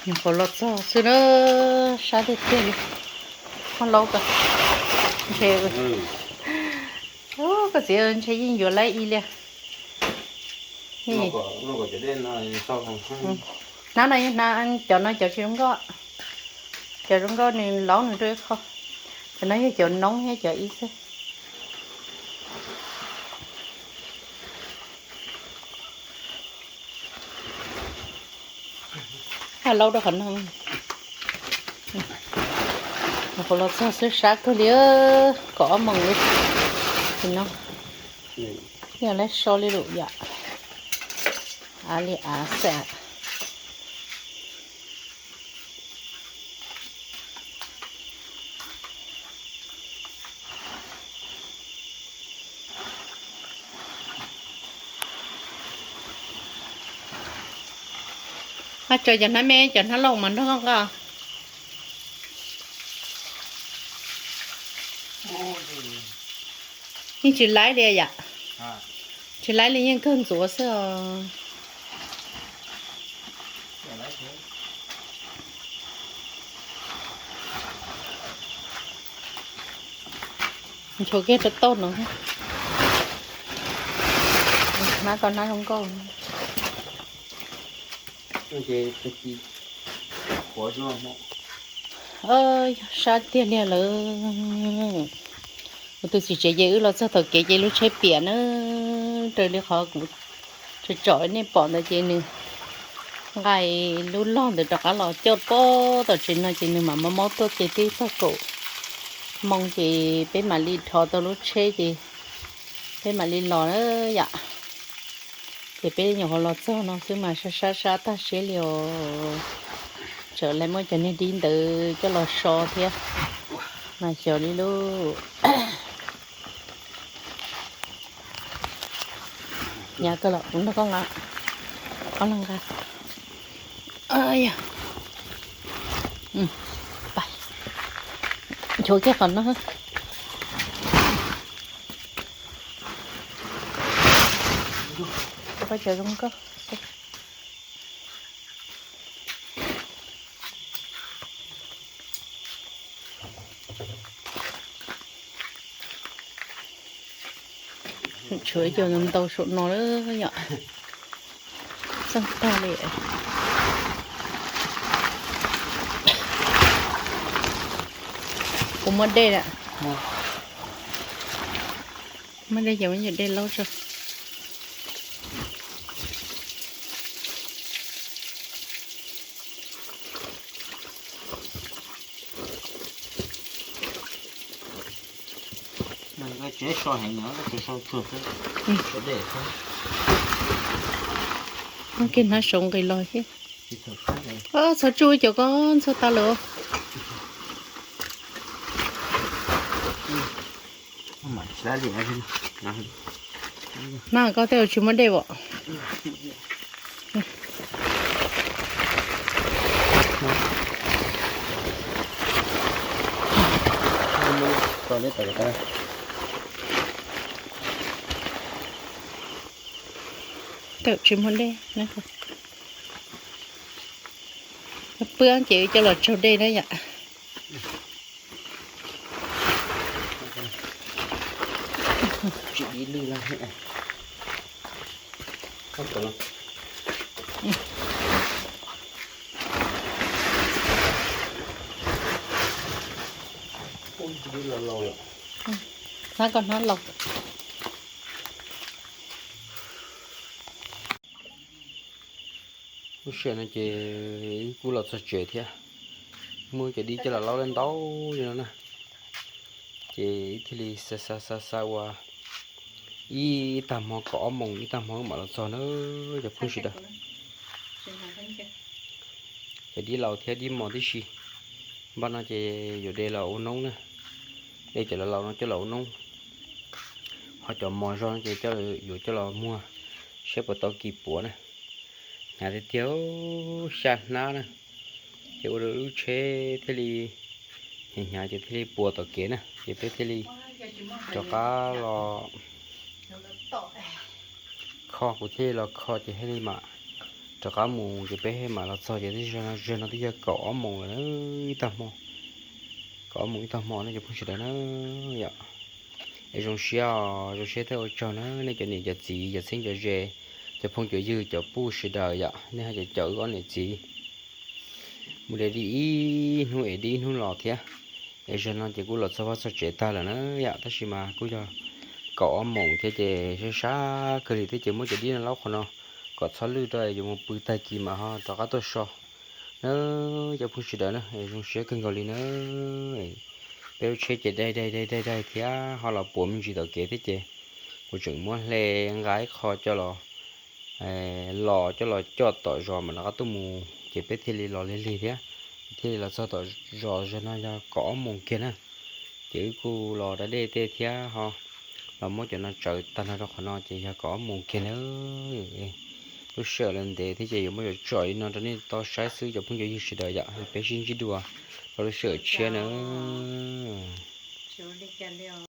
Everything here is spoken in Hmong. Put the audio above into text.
Nyuam qhuav los txog xwb na, sab tiag tiag li. Ho laub ko, ntshe, koj txiv, ntshe yeej yuav laib ib liag. Hnab no yog hnab, cov no cov tsis zoo nkauj, cov zoo nkauj nws laub nws rau ib qho. Cov no yog cov noob thiab cov ib xwb. Haj laub rau qhov no. Nyuam qhuav los txog xwb, sab kawg li, kaum ob moos li. Tim no yog lawv so li lawm yom. Av li av xwb. Haj tso cov hnab me cov hnab lauj mas nrog nqa. Yeej tsis laib li yom. Tsis laib li, yeej kawg ntxuav xwb os. Nchuav kiag rau tauj no. Hnab ko hnab zoo nkauj. Yog sab tiag li lawm. Kuv tus txiv tsev ces wb los txog tom kev ces lub tsheb piam na, raws li qhov kuv tsom tsom nej pom ntawd ces nws nqa lub log ntawd rov qab los coj pab tom tsev no ces nws mam maub maub tuaj ces twb txog kaum moos ces peb mam li rho tau lub tsheb ces peb mam li los na yom. Ces peb nyuam qhuav los txog no xwb mas sab sab sab tag siab li os. Tseem lawv muab cov niag dib ntawd coj los so thiab mas xyov li lauj. Nyab koj los kuv nrog koj nqa, koj los nqa. Nchuav kiag qhov no. Koj cov zoo nkauj. Tshuav ib co ntau saum no lawm yom. Txeej tag li. Puas muaj dej lawm? Muaj dej ces muab yus dej laub tso. Tsis so heev, so tsuag xwb. Muab kiag hnab saud nqis los thiab. Txhob tsuj cov ko ntxuag tag lawm. Hnab koj tej tsis muaj dej os. Tej tsis muaj dej. Pwb ces coj los tsaug dej na yom. Hnab koj hnab laus. Lub sij hawm no ces wb kuj los txog tsev thiab, muab cov dib coj los laub ntau li no na. Ces wb thiaj li xa xa xa xa ua ib tag hmo, kaum ob moos ib tag hmo wb mam los txog na cov phooj ywg sawv daws. Cov dib laus thiab dib mos tib si. Npaj no ces yuav de los ua noob na. De cov laus laus no coj los ua noob. Ho cov mos zog no ces yuav coj los muag saib puas tau kis puav na. Hnyav tiag tiag, xya hnab na. Ces ua rau lub tsheb thiaj li hnyav hnyav ces thiaj li puas tom kev na. Ces peb thiaj li rov qab los kho, kuv thiaj li los kho ces thiaj li mam Rov qab mus ces peb mam los txog ces twb, zaum no twb yog kaum ob moos lawm na, ib tag hmo, kaum ob moos ib tag hmo no cov phooj sawv daws na yom. Es zoo siab, zoo siab thiab ua tsaug na nej cov niam cov txiv, cov txheeb cov ze, cov phooj cov ywg, cov phooj sawv daws yom, nej ho cov caum wb ob niam txiv mus de dib ib hnub es dib ib hnub los thiab. Es zaum no ces kuj los txog vaj txog tsev tag lawm na yom, tab sis mas kuj yog kaum ob moos thiab ces sab sab kawg li thiab ces muab cov dib no laub qhov no kom txhob lwj rau es yuav mus pw tag kis mas ho rov qab tuaj so na cov phooj sawv daws na. Zoo siab kawg nkaus li na. Peb lub tsheb ces dai dai dai dai dai thiab ho los puas me ntsis tom kev thiab ces kuv tseem muab hle nqa ib qho coj los, los coj los coj tom zos mam rov qab tuaj mus ces peb thiaj li los lig lig thiab, thiaj li los txog tom zos. Zaum no yog kaum ob moos kiag na. Ces wb kuj los da dej tej thiab ho los muab cov no tsawv tag nrho rau qhov no ces yog kaum ob moos kiag na. Lub sij hawm los ntev thiab ces yuav muab cov tsom li no rau nej tau saib xwb cov phooj cov ywg sawv daws yom, peb sib ntsib dua rau lub sij hawm tshiab na.